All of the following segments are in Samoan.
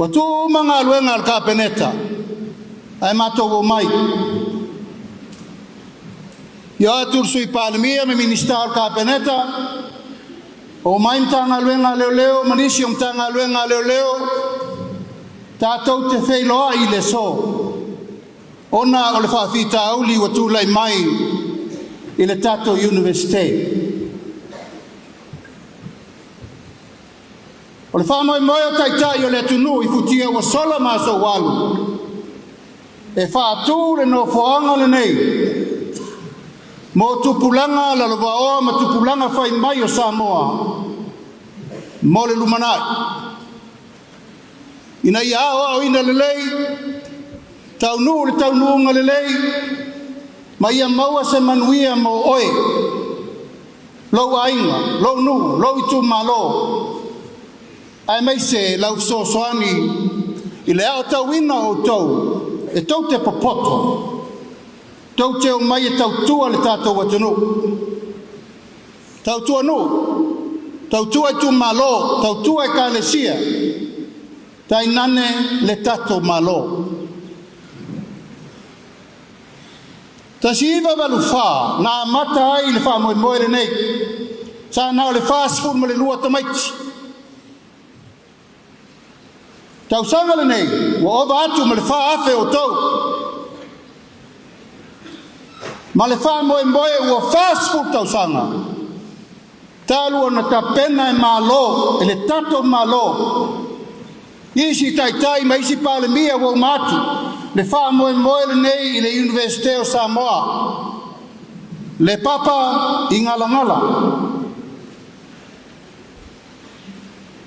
Ua tuu uma galuega a le Kapeneta ae matou omai. I o atu le Sui Palemia ma Minisita o le Kapeneta, omai Matagaluega a Leoleo ma nisi o Matagaluega a Leoleo, tatou te feiloai i le aso ona o le faafitauli ua tulai mai i le tatou Iunivesite. O le faamoemoe o Taitai o le atunuu i futia ua sola ma aso ua alu, e faatu le nofoaga lenei mo tupulaga lalovaoa ma tupulaga fai mai o Samoa mo le lumanai, ina ia aoaoina lelei, taunuu le taunuuga lelei, ma ia maua se manuia mo oe, lou aiga, lou nuu, lou itumalo, aemaise lau fesoasoani i le aotauina o outou e tou te popoto, tou te omai e tautua le tatou atunuu, tautua nuu, tautua itumalo, tautua ekalesia, tainane le tatou Malo. 1984 na amata ai le faamoemoe lenei. Sa na o le 42 tamaiti. Tausaga lenei ua ova atu ma le 4,000 o outou. Ma le faamoemoe ua 40 tausaga talu ona tapena e malo e le tatou Malo isi taitai ma isi Palemia ua uma atu le faamoemoe lenei i le Iunivesite o Samoa, le papa i Galagala.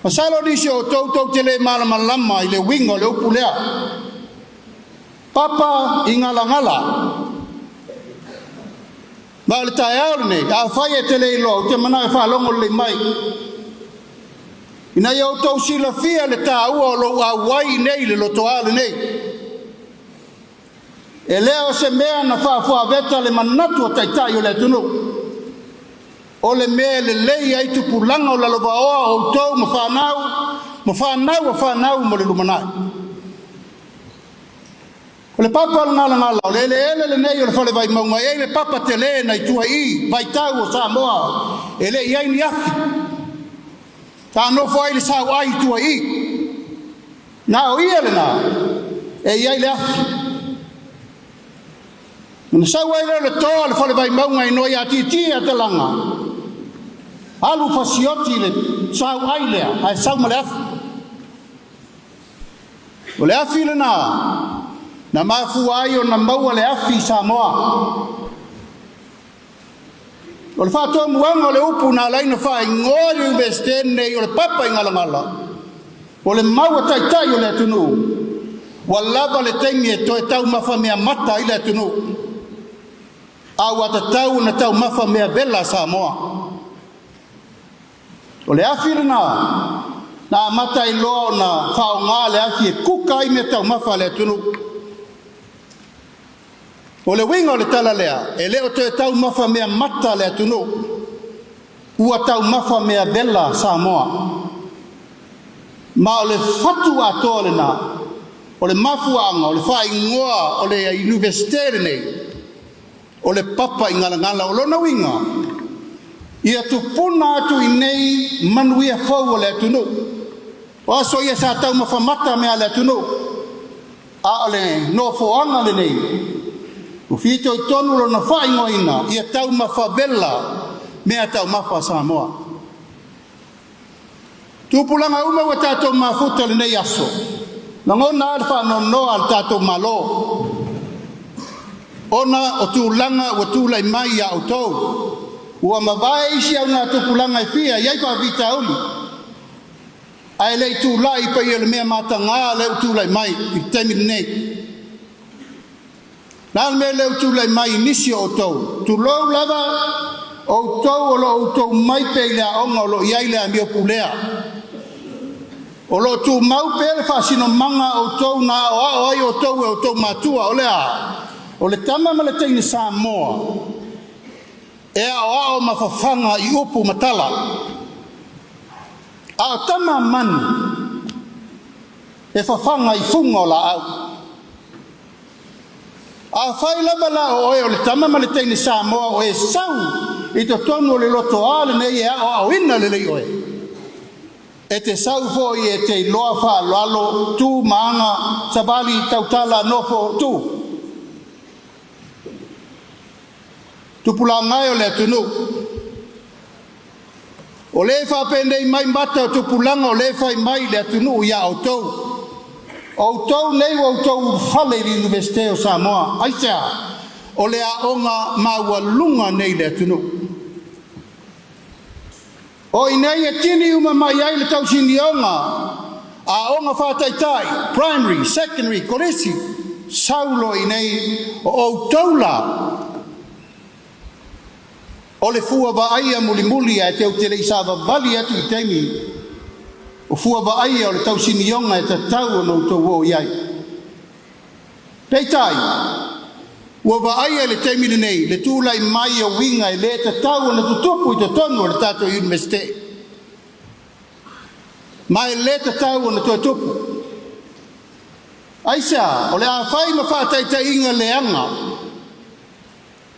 Masalo nisi o outou tou te le malamalama i le uiga o le upu lea, papa i Galagala. Ma o le taeao lenei, afai e te le iloa, ou te manao e faalogo lelei mai, ina ia outou silafia le taua o lou auai nei i le lotoa lenei. E le o se mea na faafuaveta le manatu o taitai o le atunuu, o le mea e lelei ai tupulaga o lalovaoa o outou ma fanau, ma fanau a fanau mo le lumanai. O le papa o le Galagala, o le eleele lenei o le Fale Vaimauga, e i ai le papa tele na i tua i vaitau o Samoa, e le i ai ni afi. Sa nofo ai le sauai i tua i. Na o ia lena e i ai le afi. Ona sau ai lea o le toa o le Fale Vaimauga i noa ia Tietie Atalaga, alu fasioti le sauai lea, ae sau ma le afi. O le afi lena na mafua ai ona maua le afi i Samoa. O le faatomuaga o le upu na ala ai ona faaigoa le Iunivesite lenei o le papa i Galagala, o le mau a taitai o le atunuu, ua lava le taimi e toe taumafa mea mata ai le atunuu, a ua tatau ona taumafa mea vela Samoa. O le afi lena na amata ai loa ona faaaoga le afi e kuka ai mea taumafa a le atunuu. O le uiga o le tala lea, e le o toe taumafa mea mata le atunuu, ua taumafa mea vela Samoa. Ma o le fatu atoa lena, o le mafuaaga o le faaigoa o le Iunivesite lenei, o le papa i Galagala. O lona uiga, ia tupuna atu i nei manuia fou o le atunuu. O aso ia sa taumafa mata mea a le atunuu, a o le nofoaga lenei, ua fitoitonu lona faaigoaina ia taumafa vela mea taumafa a Samoa. Tupulaga uma ua tatou mafuta lenei aso, lagona a le faanoanoa a le tatou Malo, ona o tulaga ua tulai mai ia outou. Ua mavae isi au ngā tupulaga e fia i ai faafitauli, ae le i tulai paia le mea matagā le u tulai mai i le taimi lenei. La le mea le u tulai mai i nisi o outou, tulou lava outou o lo outou mai pe i le aoga o lo i ai le amio pulea. O lo tumau pea le faasinomaga outou na aoao ai outou e outou matua, o le a, o le tama ma le teine Samoa, e aoao ma fafaga i upu ma tala. A o tama manu, E fafaga i fuga o laau. Afai lava la o oe o le tama ma le teine Samoa o e sau i totonu o le lotoa lenei e aoaoina lelei oe, e te sau foi e te iloa faaaloalo tu ma aga, savali, tautala, nofo, tu. Tupulaga e o le atunuu, o lē faapenei mai mata o tupulaga, o lē fai mai le atunuu ia outou, o outou nei ua outou ulufale i le Iunivesite o Samoa. Aisea? O le aoga maualuga nei i le atunuu. O i inei e tini uma mai ai le tausinioga, aoga faataitai, primary, secondary, kolisi, sau loa i inei o outou la o le fua vaaia mulimuli ae tou te le i savavali atu i taimi o fua vaaia o le tausinioga e tatau ona outou oo i ai. Peitai, ua vaaia i le taimi lenei le tulai mai o uiga e le tatau ona tutupu i totonu o le tatou Iunivesite, ma e le tatau ona toe tupu. Aisea? O le a fai ma faataitaiga leaga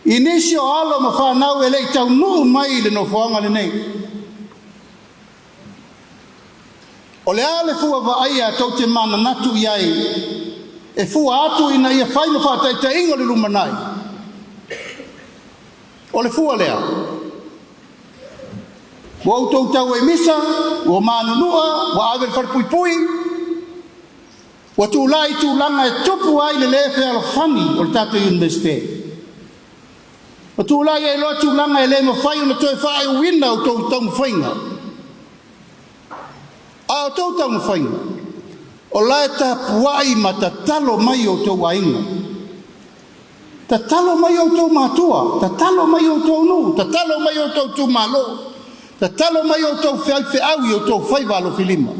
i nisi o alo ma fanau e le i taunuu mai i le nofoaga lenei. O le a le fua vaaia tou te mananatu i ai e fua atu ina ia fai ma faataitaiga o le lumanai? O le fua lea, ua outou tau ai misa, ua manunua, ua ave i le falepuipui, ua tulai tulaga e tupu ai le le fealofani o le tatou Iunivesite. Ua tulai ai loa tulaga e le mafai ona toe faaiuina outou taumafaiga. A outou taumafaiga, o la e tapuai ma tatalo mai outou aiga, tatalo mai outou matua, tatalo mai outou nuu, tatalo mai outou itumalo, tatalo mai outou feaifeau i outou faiva alofilima.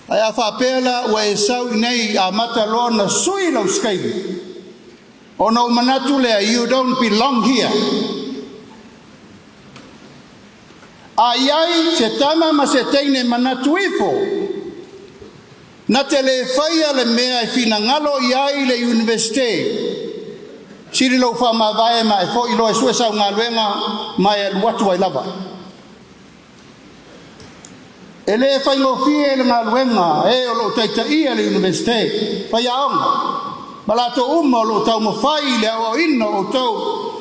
Ae a faapea la ua e sau i nei amata loa ona sui lau sikaili, ona ou manatu lea, you don't belong here. A i ai se tama ma se teine manatu ifo, na te le faia le mea e finagalo i ai le Iunivesite, sili lou faamavae ma e foi loa e sue sau galuega ma e alu atu ai lava. E le faigofie le galuega e o loo taitaia le Iunivesite, faiaoga ma latou uma o loo taumafai i le aoaoina o outou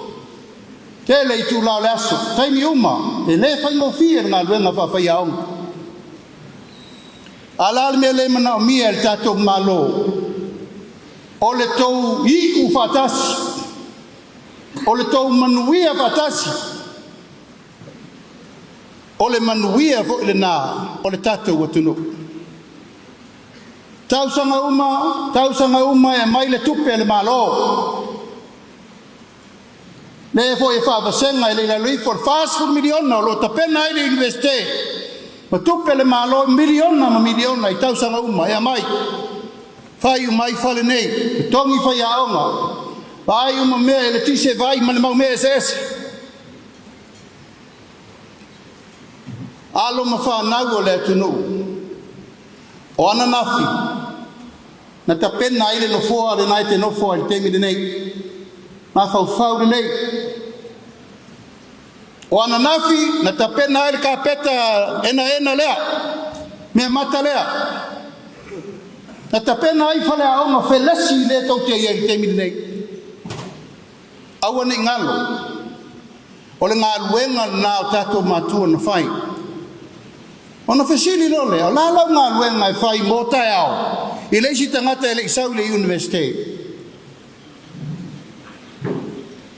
tele itulā o le aso, taimi uma. E le faigofie le galuega faafaiaoga. A la le mea le manaomia e le tatou Malo? O le tou iu faatasi, o le tou manuia faatasi, o le manuia foi lena o le tatou atunuu. Tausaga uma, tausaga uma e aumai le tupe a le Malo, lea foi e faavasega e le i lalo ifo o le $40 miliona o lo o tapena ai le Iunivesite, ma tupe a le Malo, miliona ma miliona i tausaga uma e aumai, fai uma ai fale nei, totogi faiaoga, vaai uma mea, eletise, vai ma le mau mea eseese. Alo ma fanau o le atunuu, o ananafi na tapena ai le nofoa lena e te nofo ai i le taimi lenei, mafaufau lelei. O ananafi na tapena ai le kapeta enaena lea, mea mata lea, na tapena ai faleaoga felesi lea tou te i ai i le taimi lenei. Aua ne i galo, o le galuega lena o tatou matua na fai. Ona fesili loa lea, o le a lau galuega e fai mo taeao i le isi tagata e le i sau i le Iunivesite?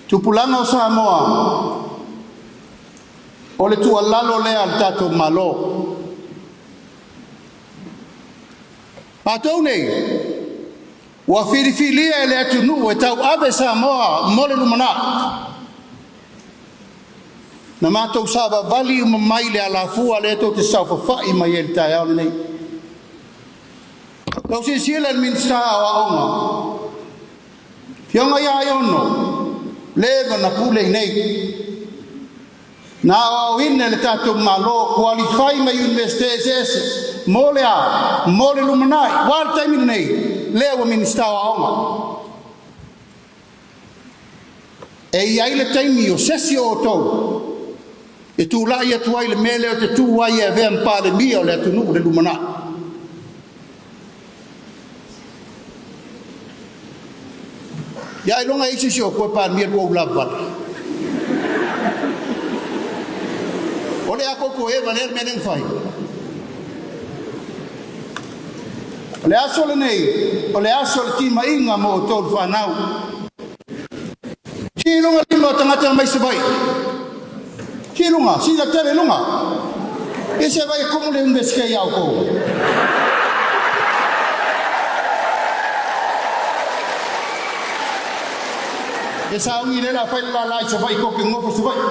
Tupulaga o Samoa, o le tuualalo lea a le tatou Malo. Matou nei ua filifilia e le atunuu e tauave Samoa mo le lumanai. Na matou savavali uma mai le alafua lea tou te saofafai mai ai i le taeao lenei. Lau silasila i le Minisita o Aoga, Afioga ia Aiono, leva na pule i nei, na aoaoina e le tatou Malo, qualify mai Iunivesite eseese. Mo le a, mo le lumanai, ua le taimi lenei, lea ua Minisita o Aoga. E i ai le taimi o sesi o outou e tulai atu ai le mea lea o te tu ai e avea ma Palemia o le atunuu le lumanai. Ia ailoga e isi si o koe Palemia lua ulavavale. O le a koko e valea le mea lea na fai. O le aso lenei, o le aso o le timaiga mo outou le fanau. Si luga lima o tagata mai Savaii. Si luga, si la tele luga. E se vai como le universite ia outou. E sauni le la fai la la i Savaii ko ke ngofo Savaii.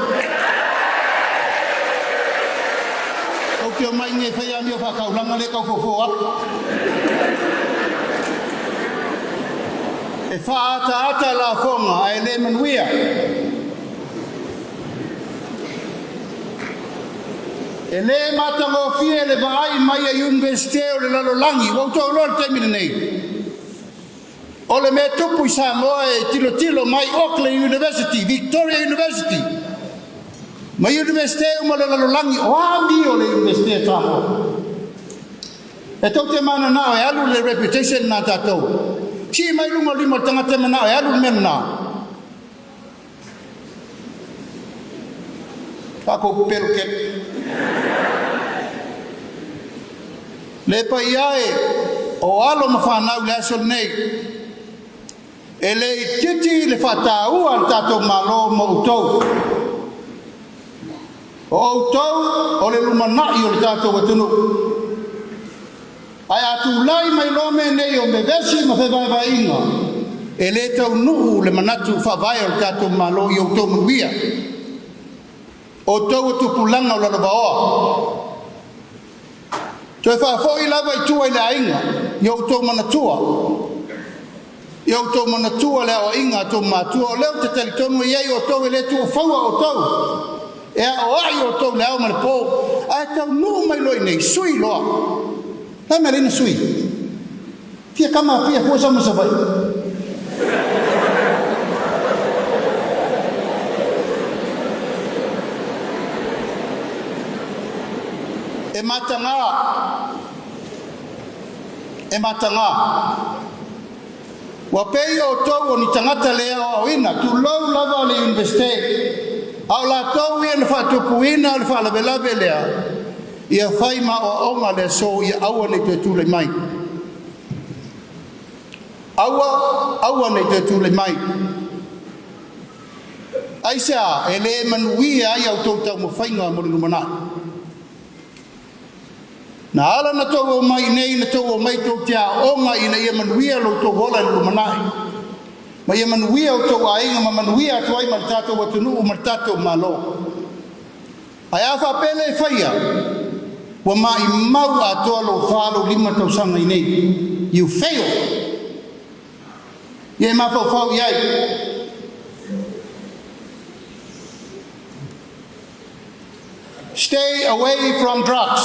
Ou te o mai nei fai a mio whakaulanga le kau fofo atu. E whaata la fonga a e le manuia. E le matagofie le vaai mai a Universite o le lalolagi, ua outou iloa le taimi lenei. O le mea tupu i Samoa e tilotilo mai Auckland University, Victoria University, ma Universite uma le lalolagi, o a amio le Universite a Samoa. E tou te mananao e alu le reputation na tatou. Si mai lunga o lima o le tagata manao e alu le mea lena. Takou pelo kele. Le paia e o alo ma fanau le aso lenei. E le itiiti le faataua a le tatou Malo ma outou. O outou o le lumanai o le tatou atunuu. Ae a tulai mai loa mea nei o vevesi ma fevaevaeaiga, e le taunuu le manatu faavae o le tatou Malo i outou manuia. Outou o tupulaga o lalovaoa. Toe faafoi lava i tua i le aiga, i outou manatua. I outou manatua le aoaiga a outou matua, o lea ou te talitonu e i ai outou e le tuufaua outou. E aoai outou le ao ma le po, ae taunuu mai loa i nei, sui loa. Le mea lena sui. Fia kama pia fua sama Savaii. E mataga, e mataga. Ua pei outou o ni tagata le aoaoina, tulou lava le Universite, a o latou ia na faatupuina le faalavelave lea, ia fai ma aoaoga le aso ia aua nei toe tulai mai. Aua, aua nei toe tulai mai. Aisea, e le manuia ai outou taumafaiga mo le lumanai. Na ala na tou omai nei, na tou omai tou te aoga ina ia manuia lo outou ola i le lumanai. Ma ia manuia outou aiga ma manuia atu ai ma le tatou atunuu ma le tatou Malo. Ae a faapele e faia, ua maimau atoa lou 4 lou 5 tausaga i nei. You fail. Ia e mafaufau i ai. Stay away from drugs.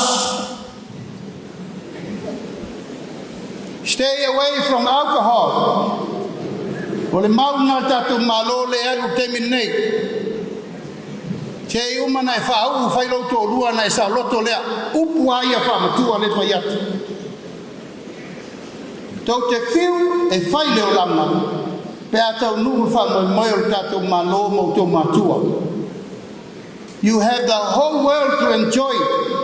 Stay away from alcohol. O le mau na le tatou Malo le alu taimi nei. Se i uma na e whaau whai lau tōlua na e saoloto lea. Upu a ia whaamatua le whai atu. Tau te fiu e whai le olanga. Pe a tau nuu wha moe o le tatou Malo ma outou matua. You have the whole world to enjoy.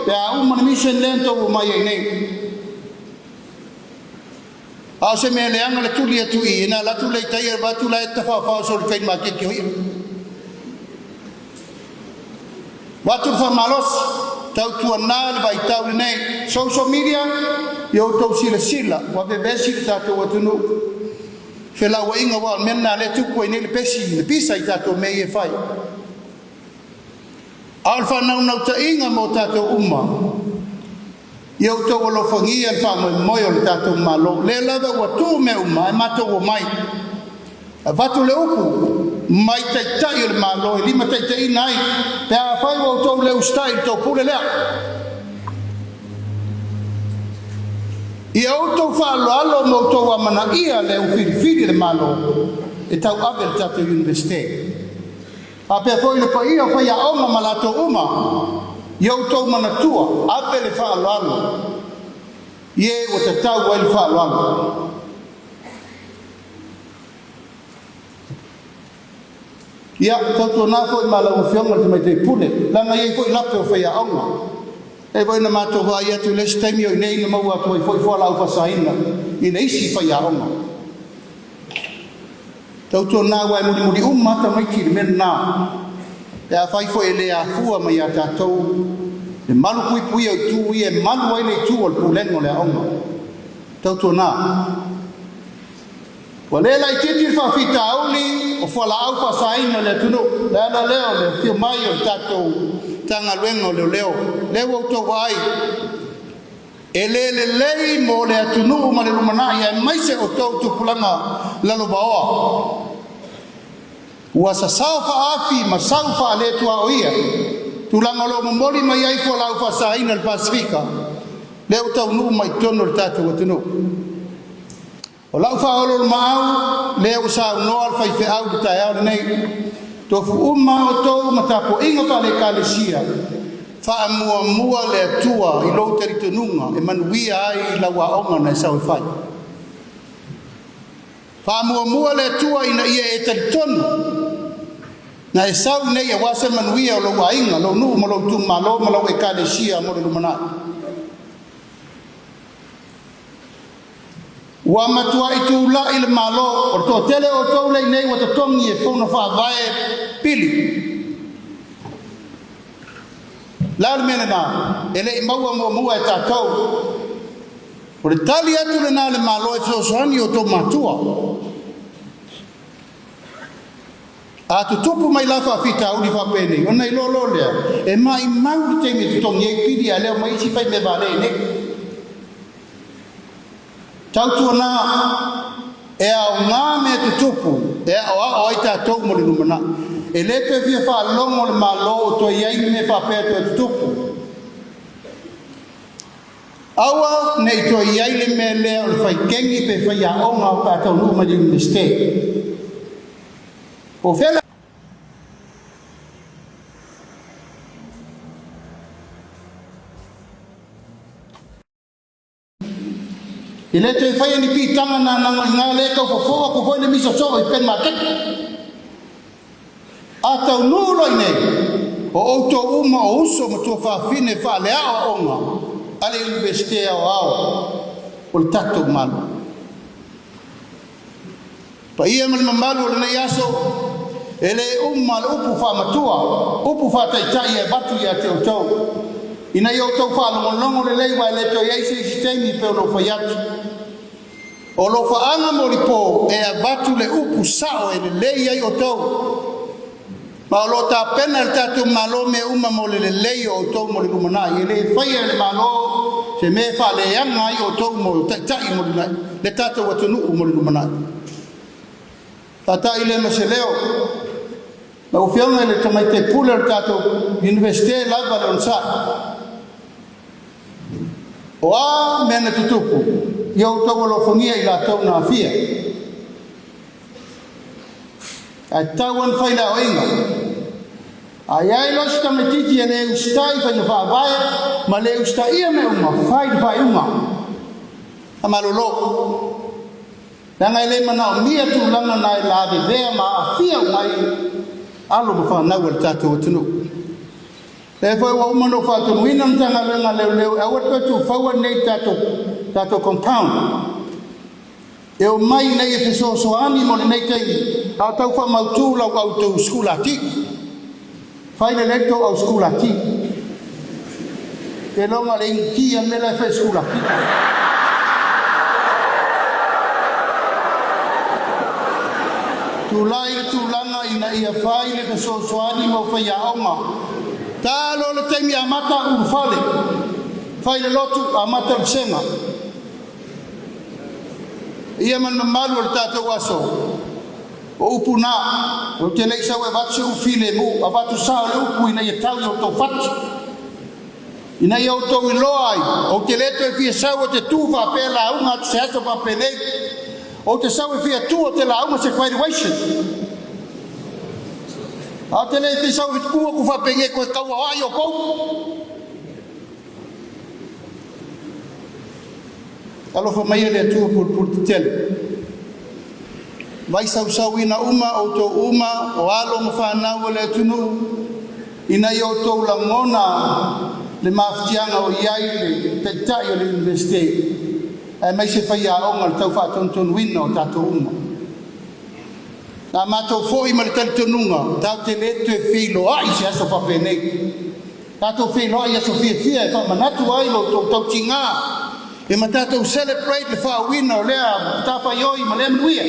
Pe a uma na mission le tou mai ai nei. A o se mea leaga le tuli atu i ina latu le tai e vatu la e tawhawhao so le kai makeke o ia. Vatu le whamalosi, tautua nā le vaitau lenei. Social media, i outou silasila, ua vevesi le tatou atunuu. Felauaiga ua o le mea lena lea tupu ai nei le pesi, le pisa i tatou mea ia e fai. A o le whanaunau mo tatou uma, ia outou alofagia le faamoemoe o le tatou Malo. Lea lava ua tuu mea uma e matou omai. Avatu le upu mai taitai o le Malo e lima taitaiina ai pe afai ua outou le usitai i le tou pule lea. Ia outou faaaloalo ma outou amanaia le au filifili a le Malo e tauave le tatou Iunivesite. Faapea foi le paia o faiaoga ma latou uma, ia outou manatua, ave le faaaloalo i e ua tatau ai le faaaloalo. Ia, tautuana foi ma lau Afioga i le Tamaitai Pule, leaga e i ai foi lape o faiaoga. E foi na matou vaai atu i le isi taimi o i inei na maua atu ai foi fualaau faasaina i le isi faiaoga. Tautuana aua e mulimuli uma lava tamaiti i le mea lena, pe afai foi e le afua mai ia tatou le malu puipuia o itu ia e malu ai le itu o le pulega o le aoga. Tautuana. Ua le laitiiti le faafitauli o fualaau faasaina i le atunuu. O le ala lea o le afio mai o le tatou Matagaluega o Leoleo. Lea ua outou vaai, e le lelei mo le atunuu ma le lumanai aemaise o outou tupulaga lalovaoa. Ua sasao faaafi ma sau faaletuaoia tulaga o lo o momoli mai ai fualaau faasaina i le Pasefika, lea ua taunuu mai i totonu o le tatou atunuu. O lau faaoloolomaau lea ua saunoa le faifeau i le taeao lenei, tofu uma outou ma tapuaiga faale-Ekalesia, faamuamua le Atua i lou talitonuga e manuia ai lau aoga na e sau e fai. Faamuamua le Atua ina ia e talitonu na e sau nei aua se manuia o lou aiga, lou nuu ma lou itumalo ma lau Ekalesia mo le lumanai. Ua matuai tulai le Malo, o le toatele o outou lea i inei ua totogi e fono faavae pili. O le a le mea lena? E le i maua muamua e tatou. O le tali atu lena a le Malo e fesoasoani i outou matua. A tutupu mai la faafitauli faapenei, ona iloa loa lea, e maimau le taimi e totogi ai pili, a le omai isi fai mea valea i inei. Tautuana, e aoga mea tutupu e aoao ai tatou mo le lumanai. E le toe fia faalogo le Malo o toe i ai ni mea faapea e toe tutupu. Aua ne i toe i ai le mea lea o le fai kegi pe faiaoga pe a taunuu mai i le Iunivesite. Po o fea le. E le toe faia ni piitaga na nago i nga le tau fofo aku foi le misa soo i Pen Maketi. A taunuu loa i nei, o outou uma o uso ma tuafafine faaleaoaoga a le Iunivesite Aoao o le tatou Malo. Paia ma le mamalu o lenei aso, e le uma le upu faamatua, upu faataitai e avatu ia te outou, ina ia outou faalogologo lelei aua e le toe i ai se isi taimi pei ona ou fai atu. O alofaaga mo lipo e avatu le upu sao e lelei ai outou, ma o lo o tapena e le tatou Malo mea uma mo le lelei o outou mo le lumanai. E le faia e le Malo se mea e faaleaga ai outou mo taitai mo le tatou atunuu mo le lumanai. Taitai lea ma se leo. Lau Afioga i le Tamaitai Pule o le tatou Iunivesite lava le onosai. O a mea na tutupu, ia outou alofagia i latou na aafia. Ae tatau ona fai le aoaiga. A i ai loa se tamaitiiti e le usitai i faiga faavae ma le usitaia mea uma, fai le faaiuga. Faamalolo. Leaga e le manaomia tulaga na e lavevea ma aafia uma ai alo ma fanau a le tatou atunuu. Lea foi ua uma ona ou faatonuina le Matagaluega a Leoleo e aua le toe tuufaua lenei tatou, tatou compound. E omai nei e fesoasoani mo lenei taimi, a o tau faamautu lau au sikulati. Fai lelei tou au sikulati. Iloga le Initia le mea la e fai sikulati. Tulai le tulaga ina ia fai le fesoasoani mo faiaoga. Talo le taimi amata ulufale. Fai le lotu, amata le vasega. Ia ma le mamalu o le tatou aso. O upu na, ou te le i sau e avatu se upu filemu, avatu sao le upu ina ia tau i outou fatu. Ina ia outou iloa ai, ou te le toe fia sau ou te tu faapea lauga atu se aso faapenei. Ou te sau e fia tu ou te lauga se graduation. A ou te le fia sau e tu aku faapenei koe tau ai o kou. Alofa mai e le Atua pulupulu tetele. Vai sausauina uma outou uma o alo ma fanau o le atunuu ina ia outou lagona le mafatiaga o i ai le Taitai o le Iunivesite aemaise faiaoga i le tau faatonutonuina o tatou uma. Na matou foi ma le talitonuga tatou te le toe feiloai i se aso faapenei. Tatou feiloai i aso fiafia e faamanatu ai lo outou tautiga e ma tatou celebrate le faauuina o lea matafaioi ma lea manuia.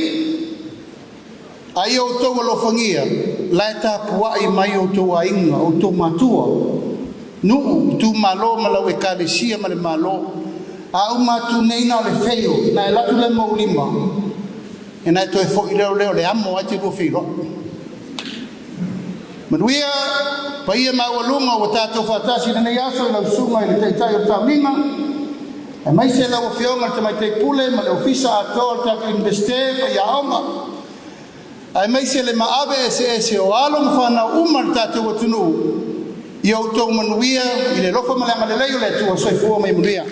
A ia outou alofagia la e tapuai mai outou aiga, outou matua, nuu, itumalo ma lau ekalesia ma le Malo. A uma atu nei na o le feio, na e alu atu le maulima, e na e toe foi leo leo le amo ai te lua feiloai. Manuia, paia maualuga ua tatou faatasi i lenei aso i lau susuga i le Taitai o le Tauniga, aemaise lau Afioga i le Tamaitai Pule ma le Ofisa atoa o le tatou Iunivesite, faiaoga, aemaise le maave eseese o alo ma fanau uma a le tatou atunuu, ia outou manuia i le alofa ma le agalelei o le Atua. Soifua ma ia manuia.